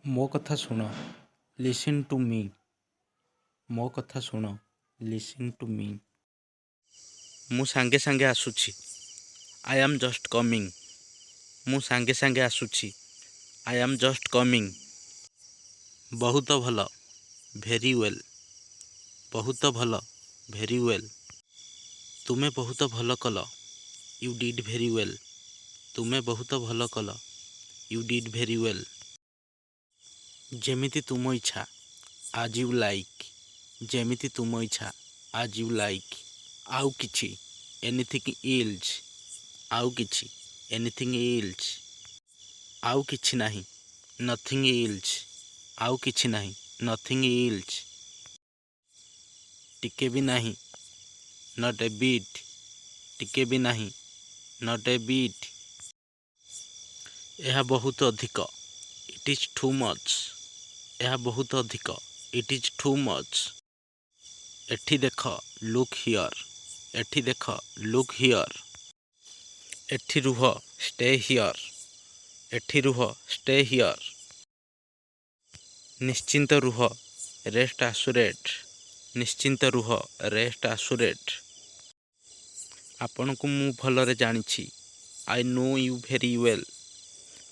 ମୋ କଥା ଶୁଣ। Listen to me. ମୋ କଥା ଶୁଣ। Listen to me. ମୁଁ ସାଙ୍ଗେ ସାଙ୍ଗେ ଆସୁଛି। I am just coming. ମୁଁ ସାଙ୍ଗେ ସାଙ୍ଗେ ଆସୁଛି। I am just coming. ବହୁତ ଭଲ। Very well. ବହୁତ ଭଲ। Very well. ତୁମେ ବହୁତ ଭଲ କଲ। You did very well. ତୁମେ ବହୁତ ଭଲ କଲ। You did very well. ଯେମିତି ତୁମ ଇଚ୍ଛା। As you like. ଯେମିତି ତୁମ ଇଚ୍ଛା। As you like. ଆଉ କିଛି? Anything else? ଆଉ କିଛି? Anything else? ଆଉ କିଛି ନାହିଁ। Nothing else. ଆଉ କିଛି ନାହିଁ। Nothing else. ଟିକେ ବି ନାହିଁ। Not a bit. ଟିକେ ବି ନାହିଁ। Not a bit. ଏହା ବହୁତ ଅଧିକ। It is too much. ଏହା ବହୁତ ଅଧିକ। It is too much. ଏଠି ଦେଖ। Look here. ଏଠି ଦେଖ। Look here. ଏଠି ରୁହ। Stay here. ଏଠି ରୁହ। Stay here. ନିଶ୍ଚିନ୍ତ ରୁହ। Rest assured. ନିଶ୍ଚିନ୍ତ ରୁହ। Rest assured. ଆପଣଙ୍କୁ ମୁଁ ଭଲରେ ଜାଣିଛି। I know you very well.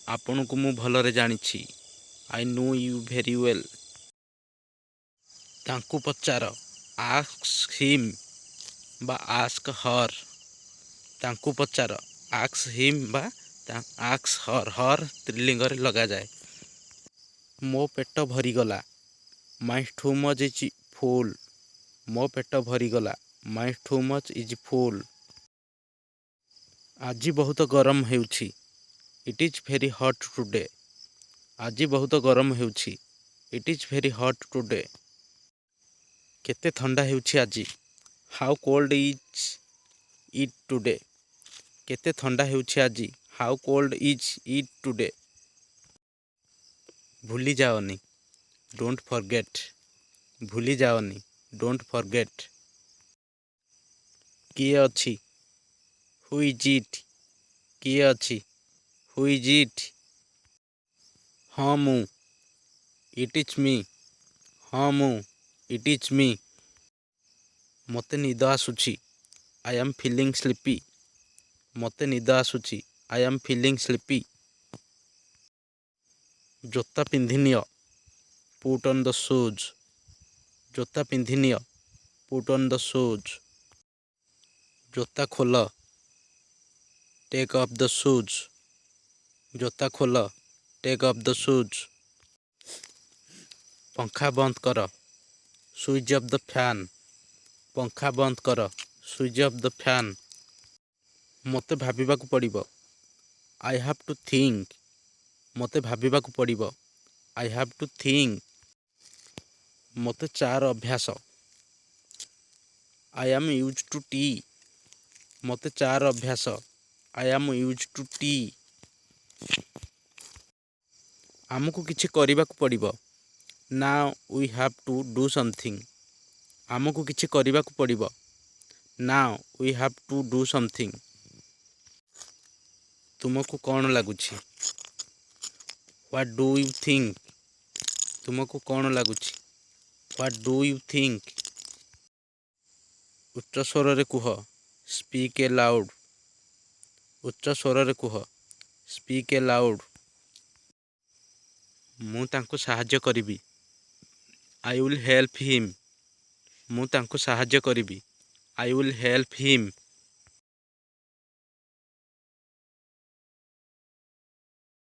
ଆପଣଙ୍କୁ ମୁଁ ଭଲରେ ଜାଣିଛି। I know you very well. ତାଙ୍କୁ ପଚାର। Ask him ବା ask her. ତାଙ୍କୁ ପଚାର। Ask him ବା ask her. ହର୍ ସ୍ତ୍ରୀଲିଙ୍ଗରେ ଲଗାଯାଏ। ମୋ ପେଟ ଭରିଗଲା। My stomach is full. ମୋ ପେଟ ଭରିଗଲା। My stomach is full. ଆଜି ବହୁତ ଗରମ ହେଉଛି। It is very hot today. ଆଜି ବହୁତ ଗରମ ହେଉଛି। It is very hot today. କେତେ ଥଣ୍ଡା ହେଉଛି ଆଜି! How cold is it today? କେତେ ଥଣ୍ଡା ହେଉଛି ଆଜି! How cold is it today? ଭୁଲି ଯାଅନି। Don't forget. ଭୁଲି ଯାଅନି। Don't forget. କିଏ ଅଛି? Who is it? କିଏ ଅଛି? Who is it? ହଁ ମୁଁ। It is me. ହଁ ମୁଁ। It is me. ମୋତେ ନିଦ ଆସୁଛି। I am feeling sleepy. ମୋତେ ନିଦ ଆସୁଛି। I am feeling sleepy. ଜୋତା ପିନ୍ଧିନିଅ। Put on the shoes. ଜୋତା ପିନ୍ଧିନିଅ। Put on the shoes. ଜୋତା ଖୋଲ। Take off the shoes. ଜୋତା ଖୋଲ। Take off the shoes. ପଙ୍ଖା ବନ୍ଦ କର। Switch off the fan. ପଙ୍ଖା ବନ୍ଦ କର। Switch off the fan. ମୋତେ ଭାବିବାକୁ ପଡ଼ିବ। I have to think. ମୋତେ ଭାବିବାକୁ ପଡ଼ିବ। I have to think. ମୋତେ ଚାର ଅଭ୍ୟାସ। I am used to tea. ମୋତେ ଚାର ଅଭ୍ୟାସ। I am used to tea. ଆମକୁ କିଛି କରିବାକୁ ପଡ଼ିବ। Now we have to do something. ଆମକୁ କିଛି କରିବାକୁ ପଡ଼ିବ। Now we have to do something. ତୁମକୁ କ'ଣ ଲାଗୁଛି? What do you think? ତୁମକୁ କ'ଣ ଲାଗୁଛି? What do you think? ଉଚ୍ଚ ସ୍ୱରରେ କୁହ। Speak aloud. ଉଚ୍ଚ ସ୍ୱରରେ କୁହ। Speak aloud. ମୁଁ ତାଙ୍କୁ ସାହାଯ୍ୟ କରିବି। I will help him. ମୁଁ ତାଙ୍କୁ ସାହାଯ୍ୟ କରିବି। I will help him.